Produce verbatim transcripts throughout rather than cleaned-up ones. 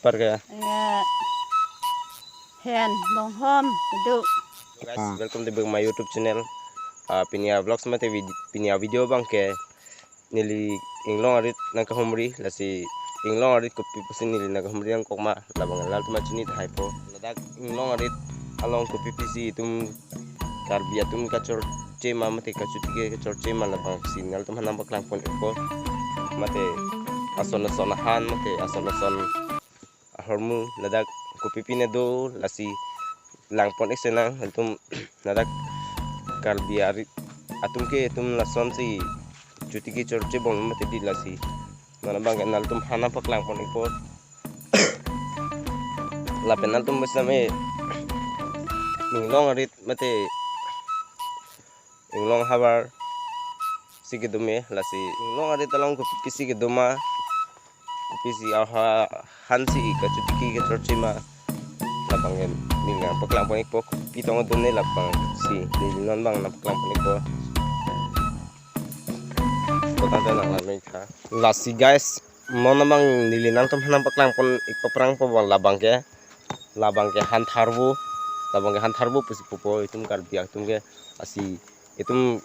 Parke. Ya. Hen, Bonghom, itu. Guys, ah, welcome to back my YouTube channel. Ah, pini a-vlogs mate vid-, pini a-video abangke neli inglong arit nangkahumri, lasi inglong arit kopi pusi neli nangkahumri nangkok ma, labang nanglitum chinitha haipo. Ladak inglong arit along kopi pusi itum Karbi atum kachorche ma mate kachotiki kachorche ma, labangsi nanglitum aphan nangpaklang pon-ikpo. Mate ason ason ahan mate ason ason ahormu ladak kopi pine do, lasi lang pon-ik senang itum ladak Karbi arit atum ke itum lasonsi chotiki chorche bom mate di, lasi non abangke nanglitum aphan nangpaklang pon-ikpo. Lapen nanglitum besame inglong arit mate inglong havar si kedo ma, lasi inglong arit along kopi si kedo ma, kopi si aha hansi kachotiki kachorche ma, labangke neli nangpaklang pon-ikpo, kopi tong do ne, labangsi neli non abang nangpaklang pon-ikpo. Kota ta nanglang nangtha. Lasi guys, non abang neli nanglitum aphan nangpaklang pon-ikpo prangpo bang labangke, labangke han tharvo, labangke han tharvo pusi pupo itum Karbi atum ke, lasi itum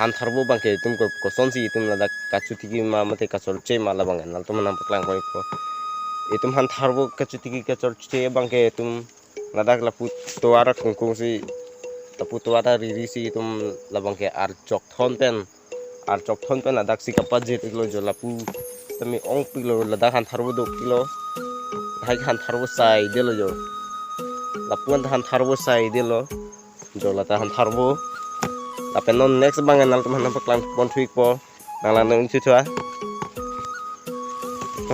han tharvo abangke itum ko-, kosonsi itum ladak kachotiki ma mate kachorche ma, labangke nanglitum aphan nangpaklang pon-ikpo. Itum han tharvo kachotiki kachorche abangke itum ladak lapu tovar kungkung si, lapu tovar riri si itum labangke archok thon pen, archok thon pen ladak si kapajir-iklo jo, lapu tame ongpiklo, ladak han tharvo dopiklo. Hai han tharvo saidelo jo. Lapu an han tharvo saidelo. Jo lata han tharvo. Lapen non next abang nanglitum aphan nangpaklang pon-ikpo. Nanglang nang unthu thua.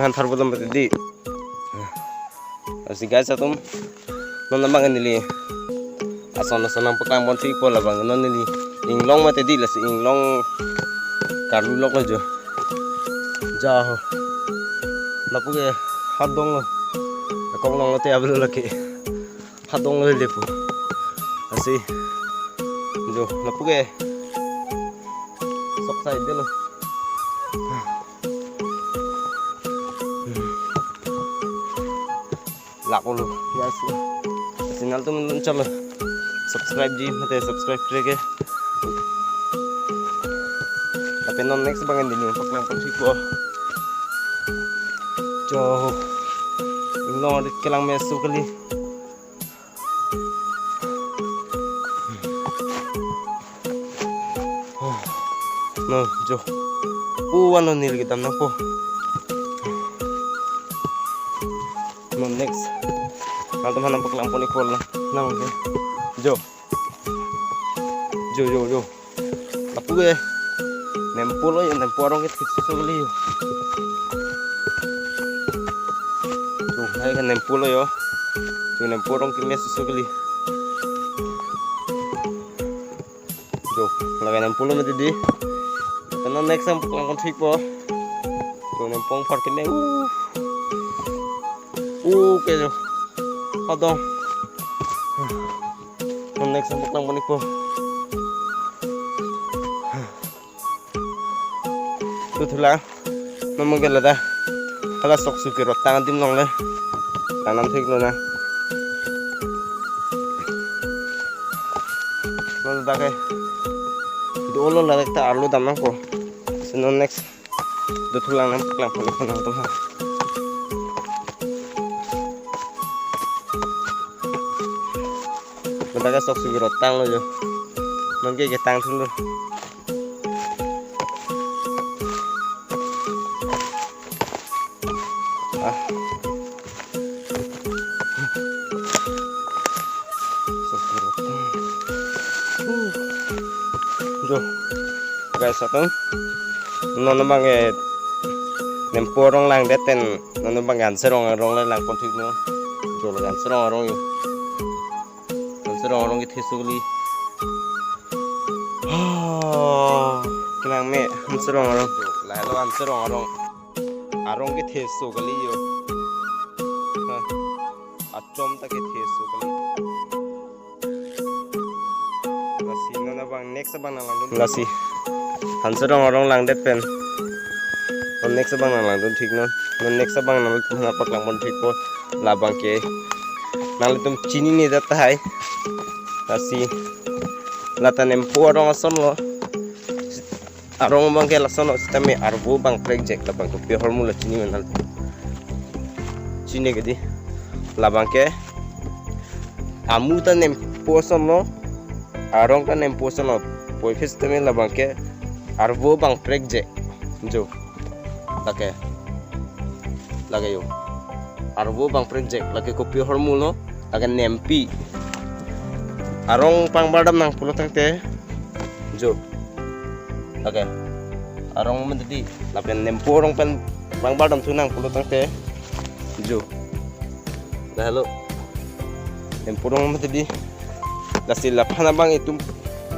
Han tharvo dam di. Lasi guys atum, non abang neli ason ason nangpaklang pon-ikpo, labang non neli inglong mate di, lasi inglong karlu loklo jo. Ja ho. Lapu ke hadong lo. Akong longlo te ablo lake. Hadong lo lepo. Lasi. Jo, lapu ke sok saidelo. Lak-olo, guys. Channel atum non chalo. Subscribe ji, mate subscribe kre ke. Lapen non next abang neli nangpaklang pon-ikpo. Jo. Inglong arit kelang meso kali. No, jo. Pu ano neli kedam nangpo. No, next. Nanglitum aphan nangpaklang pon-ikpo lang. Nang, jo. Jo, jo, jo. Lapu ke. Nempo lo jo, nempo arong ke thik so kali jo. Jo, hai ke nempo lo jo. Jo, nempo arong ke mes so kali. Jo, lagai nempo lo mati di. Kena next nangpaklang pon-ikpo. Jo, nempo apar kene. Uh. Uh, ke jo. Hadong. Non next nangpaklang pon-ikpo. Dothulang. Non abangke ladak. Hala sok suki rot tang adim longle. Tang nam thik lo na. Non ladak ke. Dolo ladak ta arlo dam nangpo. Si non next. Dothulang nangpaklang pon-ikpo nangtum aphan. Ladak ke sok suki rot tang lo jo. Non ke ketang thun lo. Ah. Sok suki rot tang. Uh. Jo. Guys atum. Non abangke nempo arong langdet pen non abangke hanserong arong le lang pon-iknon. Jo laga hanserong arong jo. Hanserong arong kethe so kali. Ah, kelang me hanserong arong. Lahelo hanserong arong. Arong kethe so kali jo. Ha. Achom ta kethe so kali. Lasi non abang next abang nanglang dun. Lasi. Hanserong arong langdet pen. Non next abang nanglangdun thik non. Non next abang nanglitum aphan nangpaklang pon thikpo. Labang ke nanglitum chinine det tahai. Lasi lata nempo arong asonlo. Arong abang ke lasonlo sitame arvo bang prekjak, labang kopi ahormu lo chini ma nanglitum. Chini ke di. Labang ke amu ta nempo asonlo, arong ta nempo asonlo. Puvoiphit sitame labang ke arvo bang prekjak. Jo. Lake. Lake jo. Arvo bang prekjak, lake kopi ahormu lo, lake nempi. Arong pangbardam nang pulo tangte. Jo. Lake. Arong mati di, lapen nempo arong pen pangbardam thu nang pulo tangte. Jo. Dah lo. Nempo arong mati di. Lasi laphan abang itum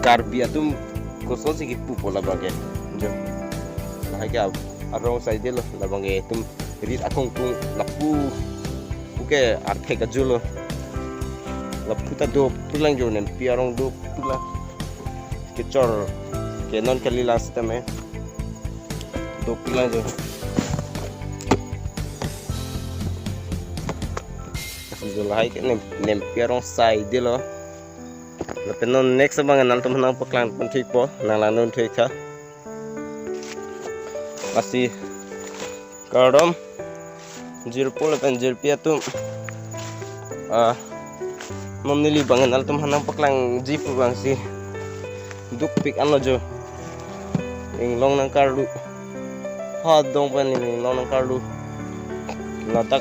Karbi atum kosonsi kipupo labang ke. Jo. Lahai ke arong saidelo labang ke itum rit akongkung lapu. Puke arthek ajo lo. Lapu ta dopiklang jo, nempi arong dopiklang. Kechor ke non kalilang sitame dopiklang jo. Lasi jo lahai ke nem, nempi arong saidelo. Lapen non next abang nanglitum aphan nangpaklang pon thikpo, nanglangdun thik tha. Lasi kardom jirpo lapen jirpi atum. Ah, non neli abang nanglitum aphan nangpaklangji pu abangsi dukpik anlo jo. Inglong nangkarlu. Ha dong pen inglong nangkarlu. Ladak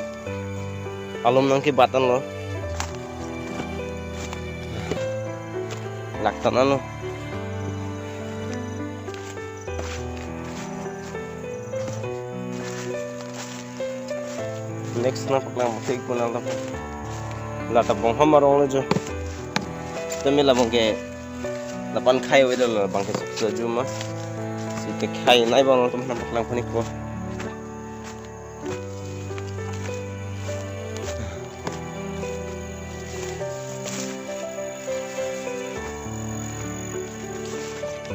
alom nangkebat anlo. Laktan anlo. Next nangpaklang pon thikpo nang tap. Lata Bonghom arong lo jo. Temi labang ke lapan khai wedo lo, labang ke sukse juma. Si ke khai nai abang nangtum nangpaklang pon thikpo.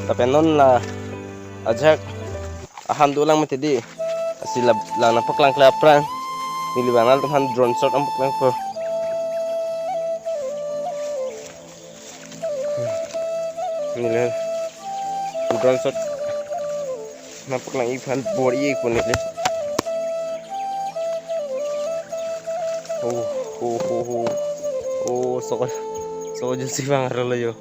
Lapen non la ajak ahan dolang mati di. Lasi la, la nangpaklangkle aphrang neli abang nanglitum aphan drone shot nangpaklangpo. Neli drone shot nangpaklangji aphan bor-i pon neli. Oh, oh, oh, oh. Oh, sok, sok ajo si bang arlo jo.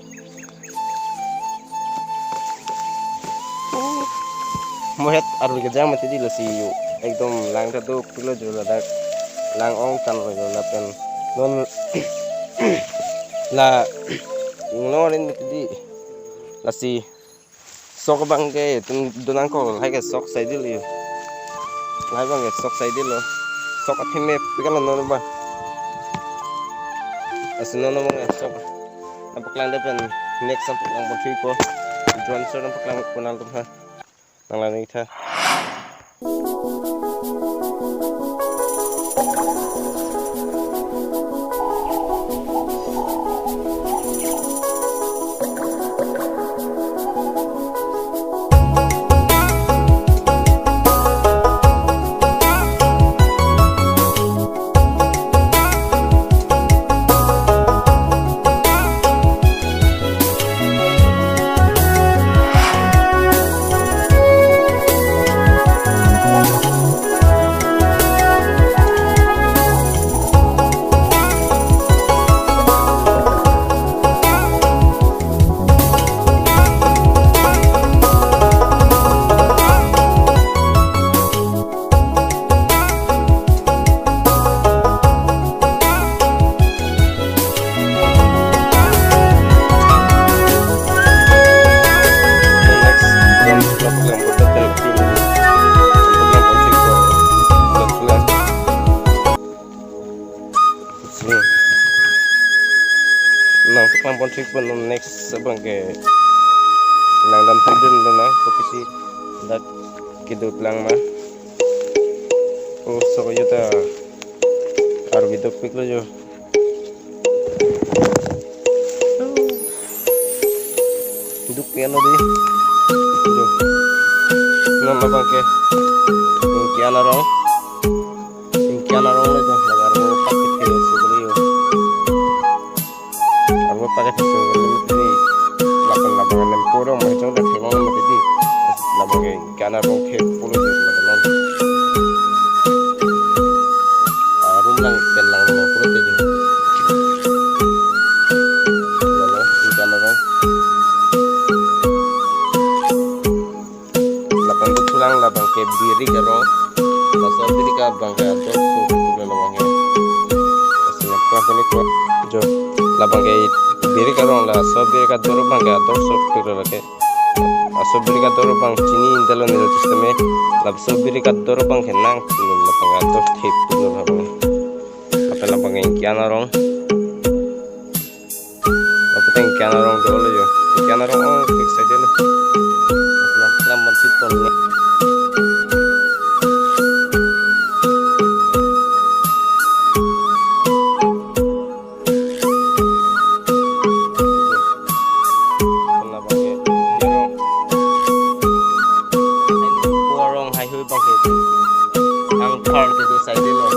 Mohet arlo kejang mati di, lasi jo. Ekdom lang ta dopiklo jo ladak. Lang ong tanglo jo lapen non la inglong arin mati di. Lasi sok abang ke itum donangkok, lahai ke sok saidelo. Lahai abang ke sok saidelo. Sok athimepik anlo non abang. Lasi non abang ke sok nangpaklangdet pen next nangpaklang pon thikpo. Drone shot nangpaklang pon nanglitum aphan. Nanglang ik tha. Nangpaklang pon thikpo non next abang ke langdam thekdun lo nang, kopisi dak kedoplang ma. Oh, sok ajo ta arvi dopiklo jo. Duk piano di. Jo. Non abang ke Ingkian arong. Ingkian arong le jo, laga arong pakethe so kali yo. Arong pakethe so kali mati. Lapen labang nempo arong, mahjong dak themang mati di. Labang ke ingkian arong the pulo jo, lapen non. Arum lang pen lang lo pulo te jo. Lapen ingkian arong. Lapen duk thulang labang ke birik arong. Laso birik abang ke ador so tuk labang ke. Laso ne pura puni ko jo. Labang ke birik arong, laso birik ador abang ke ador so tuk labang ke. Laso birik ador abang chini indelo nilo sistem e. Laso birik ador abang ke nang tuk labang ke ador thek tuk labang. Lapen labang ke ingkian arong. Lapu teng ingkian arong dolo yo. Ingkian arong, oh, fix aja lo. Lam, lam, lam, si ton. Labang ke arong. Arong haihui abang ke. Angphar kedo side lo.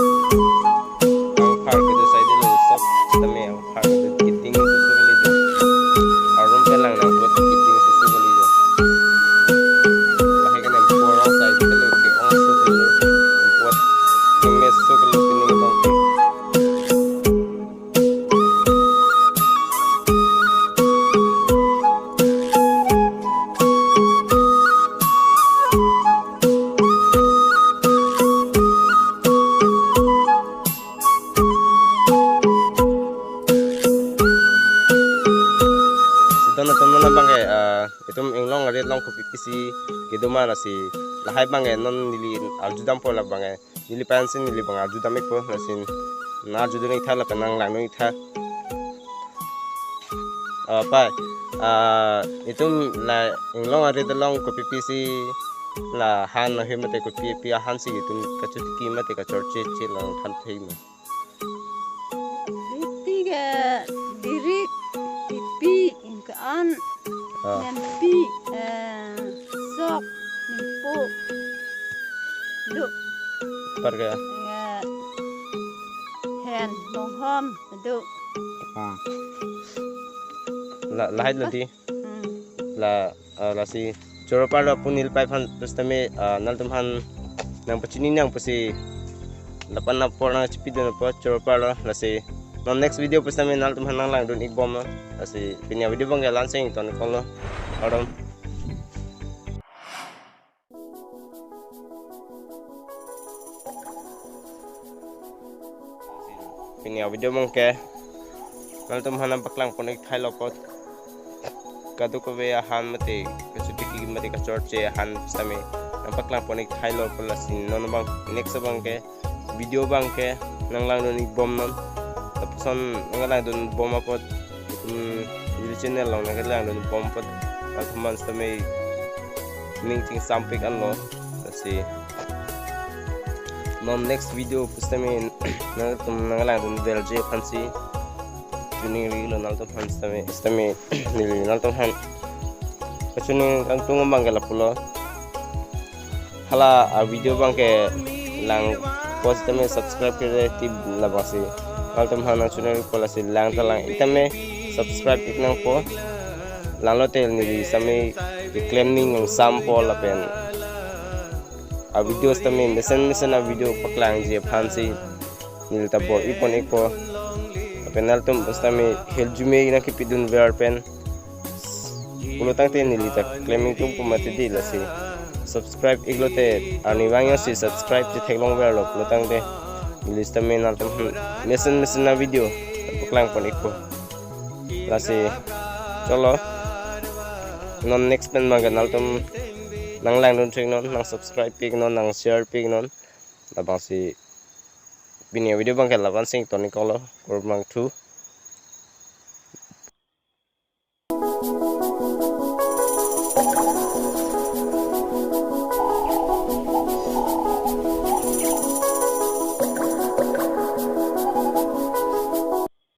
Angphar kedo side lo. Sop tame angphar kedo kiting susu kali jo. Arum pen lang nang buat kiting susu kali jo. Lahai kan nempo arong side lo, ke-ong so kali. Buat kemes so kali pining abang ke. Si don atum non abang ke, ah, itum inglong arit along kopi pisi kedo ma lasi lahai abang ke non neli arju dampo labang ke. Neli pen si neli abang arju dam ikpo, lasi nang arju dun iktha lapen nang lang dun iktha. Ah, pai, ah, itum la inglong arit along kopi pisi la han ahem mate kopi pi ahan si itum kachotiki mate kachorche che lang than thei ma. Pipi ke birik, pipi ingkian, ah, nempi, eh, sok, nempo, duk. Par ke? Eh, hen, bonghom, duk. Ah. La, lahai lo di. Hmm. La, ah, lasi choro parlo pu neli pai aphan pusitame, ah, nangtum aphan nang pachini nang pusi lapu-an apor nang chipi dun apot choro parlo, lasi non next video pusitame nangtum aphan nang lang dun ikbom lo, lasi pini avideo abang ke la-an si ington iklo. Kardom. Pini avideo abang ke nangtum aphan nang paklang pon ikthailo apot, kadokave ahan mate kachotiki mate kachorche ahan sitame nang paklang pon ikthailo apot, lasi non abang next abang ke video abang ke nang lang dun ikbom non. Lapuson nang lang dun bom apot, um, neli channel along nang lang dun bom apot nangtum aphan sitame ning chingsam pik anlo. Lasi non next video pusitame nangtum nang lang dun verji aphan si. Tuning ri lo nangtum aphan sitame, sitame neli nangtum aphan kachini kangtung abang ke lapulo. Hala avideo abang ke lang pusitame subscribe kere tip labang si. Nangtum aphan nang channel ko lasi lang ta lang iktame subscribe ik nangpo. Lang lote neli sitame keklem ning nang sampo lapen avideo sitame mesen mesen avideo paklangji aphan si neli ta bor-i pon ikpo. Lapen nangtum pusitame heljume nang kepi dun ver pen pulo tangte neli ta klem ingtung pu mati di, lasi subscribe ik lote arnivang jongsi subscribe chetheklong verlo pulo tangte neli sitame nangtum mesen mesen avideo paklang pon ikpo. Lasi cholo, non next pen abang ke nangtum nang lang dun thek non, nang subscribe pik non, nang share pik non. Labang si pini avideo abang ke la-an si ington iklo, kurvangthu.